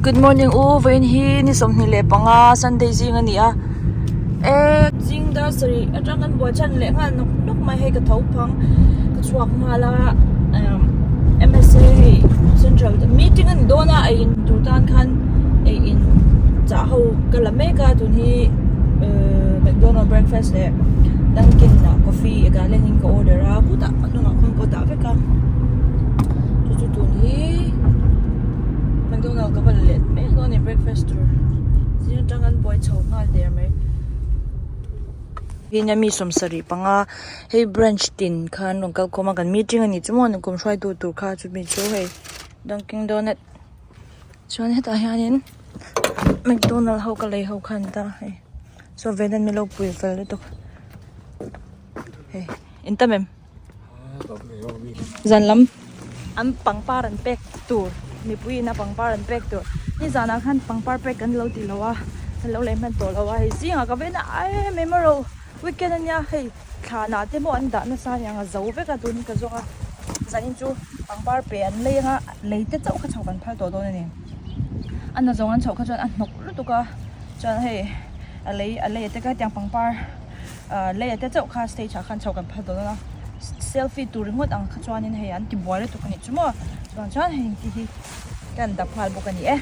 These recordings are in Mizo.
Good morning u vawiin hi ni 25 Sunday zing a ni a e zing dar sarih atang kan buai chhan leh nghal nawk nawk mai hei ka tho phang ka chhuak nghal a M_S_A hei central meeting a ni dawn a ei in tur tan khan ei in chah ho ka la mek a tun hi ehh McDonald breakfast leh Dunkin ah coffee Italian in ka order a khutah a hnungah khuan ka dah vek a chu chu tun hi McDonald ka va la let mek dawn a ni breakfast tur zing atang an buai chho nghal der mai. Hina mi 75 hei branch tin khan rawn kal khawm a kan meeting a ni chu maw kum hruaitu tur kha chumi chu hei Dunkin Donut chuan hetah hianin McDonald ho ka lei ho kha an ta hei saw velan min lo pui fel lutuk hei in tam em. Zan lam an pangpar an pek tur mipui in a pangpar an pek tur ni zanah khan pangpar pek kan lo ti lo a kan lo lei hman tawh lo a hei zingah ka vena em em a ro weekend ania hei thlanah te pawh an dah nasa aniang a zo vek a tun hi ka zawng a zanin chu pangpar pe an lei anga lei te chauh kha chho kan phal tawh dawn a ni a na zawng an chhoh kha chuan a hnawk lutuk a chuan hei a lei a lei te kha hetiang pangpar. Ahh lei te chauh kha stage ah khan chho kan phal dawn a selfie tur ringawt ang kha chuanin hei an ti buai lutuk a nih chu maw chuan chuan hei ti hi kan dap nghal bawk a ni e.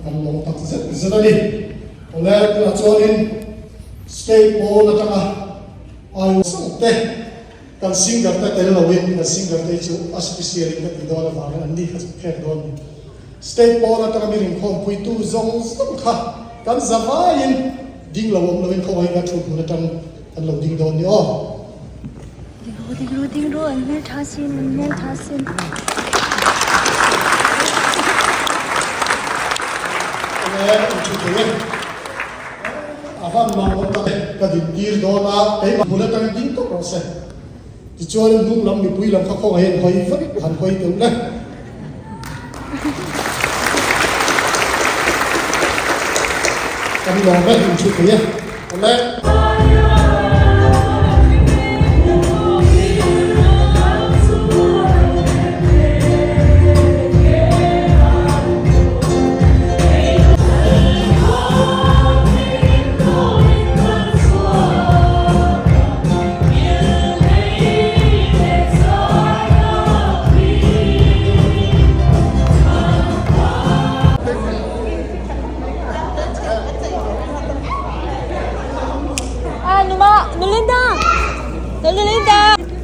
Kan lawm tak zet zet a ni. Awle tunah chuanin state pawn atanga Iowa sawm te kan singer te tel loin kan singer te hi chu a special in ka tih dawn avangin an ni kha chu phek dawn a ni. State pawn atanga mi rinkhawmpuitu zawng zawng kha kan za vaiin ding lo awm loin khawngaih ka thu hmun atang kan lo ding dawn ni aw. Ding ru ding ru ding ru an hmel tha sin an hmel tha sin. Awle an thu thei e. A van mang awm tak e. Ka din tir dawn a keimah hmun atang ding tawp rawh se. Tichuan hnung lam mipui lam kha khawngaih an hawi vek han hawi deuh le. Kan lawm e, in thu thei e. Awle.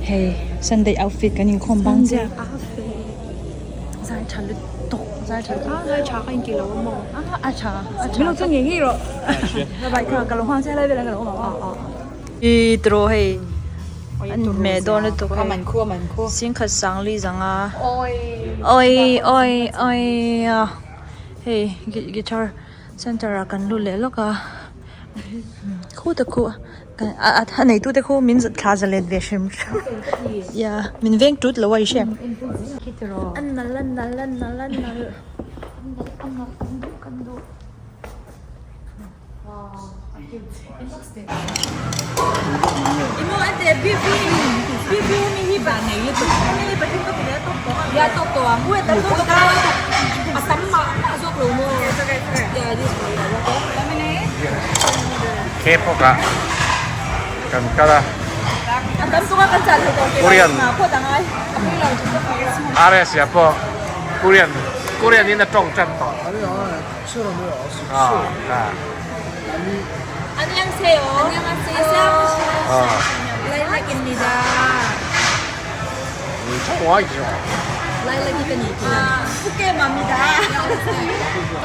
Hei Sunday outfit kan inkhawm bang chiah zai tha lutuk zai tha lutuk zai tha ka inti lo a maw a tha a tha min lo chuan ngei ngei rawh bye bye ka lo hmang chiah lai velah ka lo awm ang I tiraw hei an hmeh dawn lutuk hei singkhat sangli zanga awi awi awi a hei guitar center ah kan lut leh lawk a khu te khu a neitu te khu min thla za let ve hrim hrim ia min veng tut lo a i hriat a nal a nal a nal a nal a nal kan duh kan duh. K-pop ah kan kal a Korean RS ah pawh Korean Korean in a tawng tan tawh.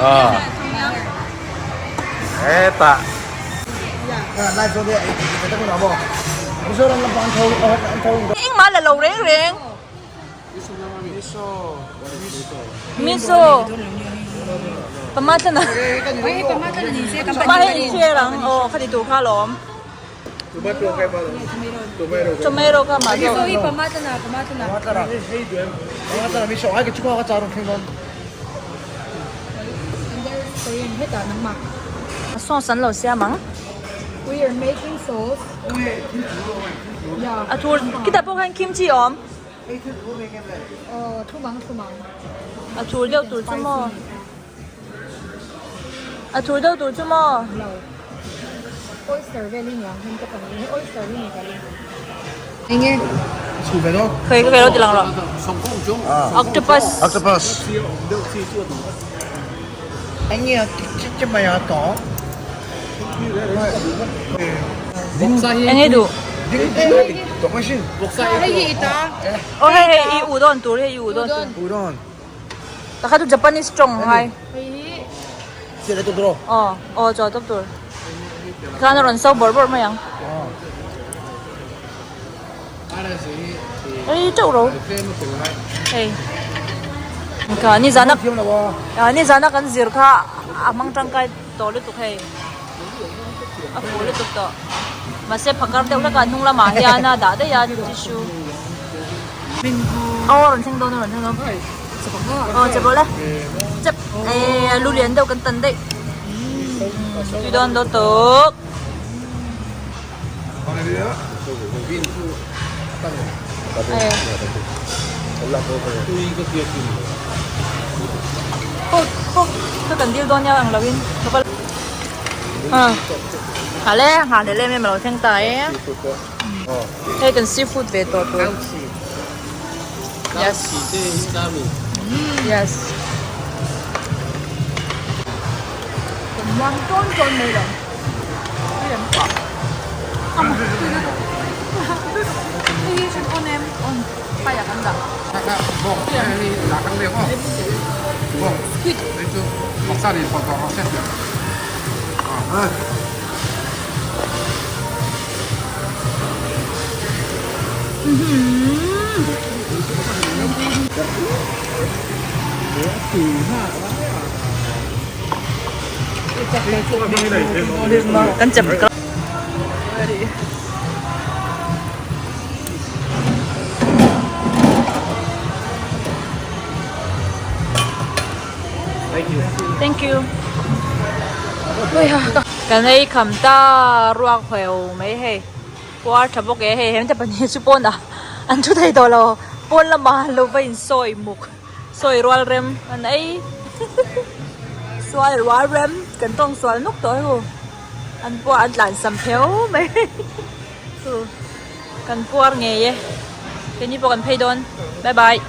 Ah. Hetah. Engmah la lo reng reng. Miso. Pamata na. Pamata ni share ang oh khati tur kha lom. Tomato kai ba. Tomato. Tomato kha ma Miso hi pamata na pamata na. Pamata na miso ai ka chukwa ka charong theng don. And there's Korean heta nangma. Sauce an lo siam ang. We are making sauce. Yeah. A thur kita pawh khan kimchi awm. Aw thu mang thu mang. A thur deuh tur chu maw? A thur deuh tur chu maw? Lo. Oyster vel hi niang heng te pahnih hi oyster hi ni ka ring. Enge? Khoi ka lo ti lang rawh. Octopus. Octopus. Enge chi mai a to. Enge duh? Hei hi ita. Aw hei hei i udon tur hei i udon tur. Udon. Takha chu Japanese tawng ngai. Hei hi. Aw aw chaw tawp tur. Khan a rawn so bawrh bawrh mai ang. Ei teuh ro. Hei. Ka ni zana ni zana kan zir kha a hmang tangkai tawh lutuk hei. A fuh lutuk tawh. Mahse phakar deuh hlek a hnung lamah hian a dah daih a tissue. Aw rawn thleng dawn a rawn thleng dawn. Aw chep rawh le. Chep eh lu lian deuh kan tan daih. Tui dawn dawn tuk. Ka kan dil dawn nia ang loin a le nghah leh lem em a lo thleng ta e hei kan seafood ve tawh tur yes yes kan muang tawn tawn mai lo. Kan chep ka Thank you. Kan ei kham ta ruak huau mai hei puar tha bawk e hei hemte pahnih chu pawn ah an thu thei tawh lo pawn lamah an lo va insawi muk. Sawi rual rem an ei Sual rual rem kan tawng sual nuk tawh hei u an puar an tlan sam pheu mai chu kan puar ngei e keini pawh kan phei dawn bye bye.